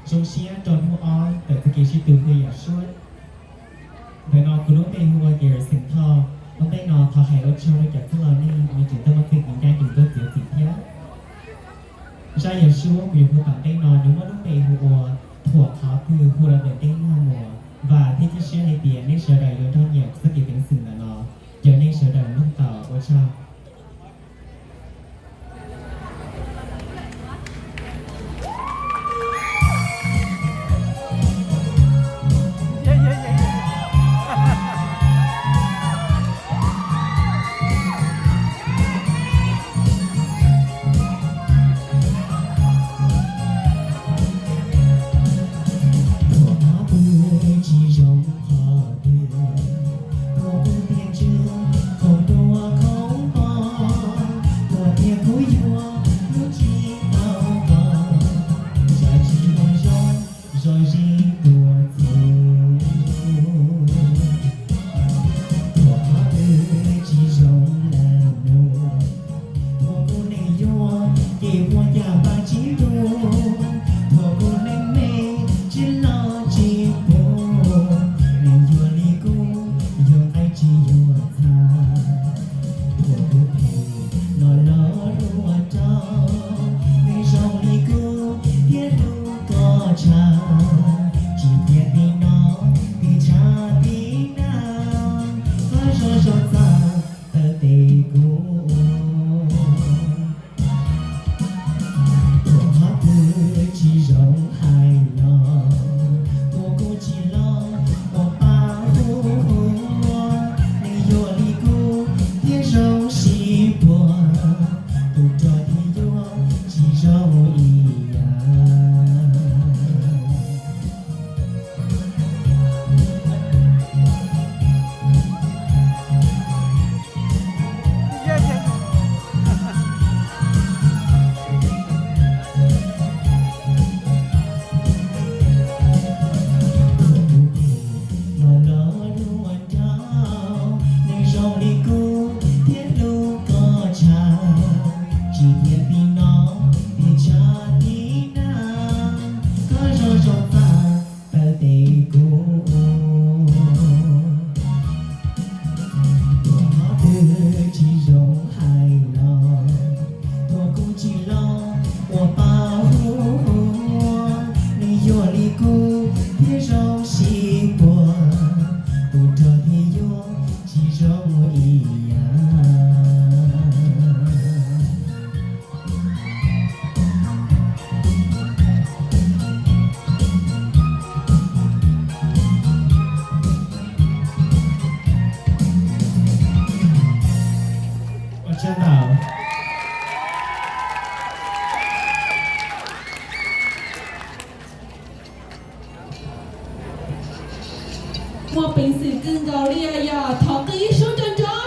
Zoo siab rau hnub ob ntawm txoj kev sib tw hu yam suab. Ntawm no kuv lub npe hu ua Garrison Thoj. Lub npe no thov hais ua tsaug rau cov txwj laus nej, nej tseem tuaj muab txoj kev ncaj ncees tuaj txiav txim thiab. Zaj yam suab kuv yuav hu tom ntej no nws muaj lub npe hu ua Thuam qhov twg hu rau ntawm ntej nag mus, vam thiab cia siab hais tias nej sawv daws yuav nrog nyiam txoj kev peev xwm ntawm no. Caw nej sawv daws mloog tau, ua tsaug. Thuam qhov twg tsis zoo qhov twg, thuam kuj tiag ntswg, khoom dua khoom pom, thuam tiag kuj yuav lub tsis tau kos, zaj tsis muaj zoo, zoj zeeg tuaj txug. Thuam qhov twg tsis zoo lawm mus, thuam kuj neeg yuag ces muaj yam pab tsis ntuj, thuam kuj neeg me tsis loj tsis puag, neeg yuag li kuv yog qaib tsis yuag txha. Thuam kuj phem los los ruam rau, neeg zoo li kuv thiaj hlub koj tshaj, tsis tias tim no tim tshav tim nag, koj zoo zoo txaj tawm tes kuv ua. Thuam qhov twg tsis zoo hais los, thuam kuj tsis loj ua pa hu ua, neeg yuag li kuv thiaj zoo sib puag, tus rog thiaj yuav tsis zoo ib yam. Los los ruam rau, neeg zoo li kuv thiaj hlub koj tshaj, tsis tias tim no tim tshav tim nag, koj zoo zoo txaj tawm tes kuv ua. Thuam qhov twg tsis zoo hais los, thuam kuj tsis loj ua pa hu ua, neeg yuag li kuv thiaj zoo sib puag, tus rog thiaj yuav tsis zoo ib yam. Ua tsaug ntau. Muaj peev xwm kawg nkaus li os yog, thov qw ib suab nrov nrov.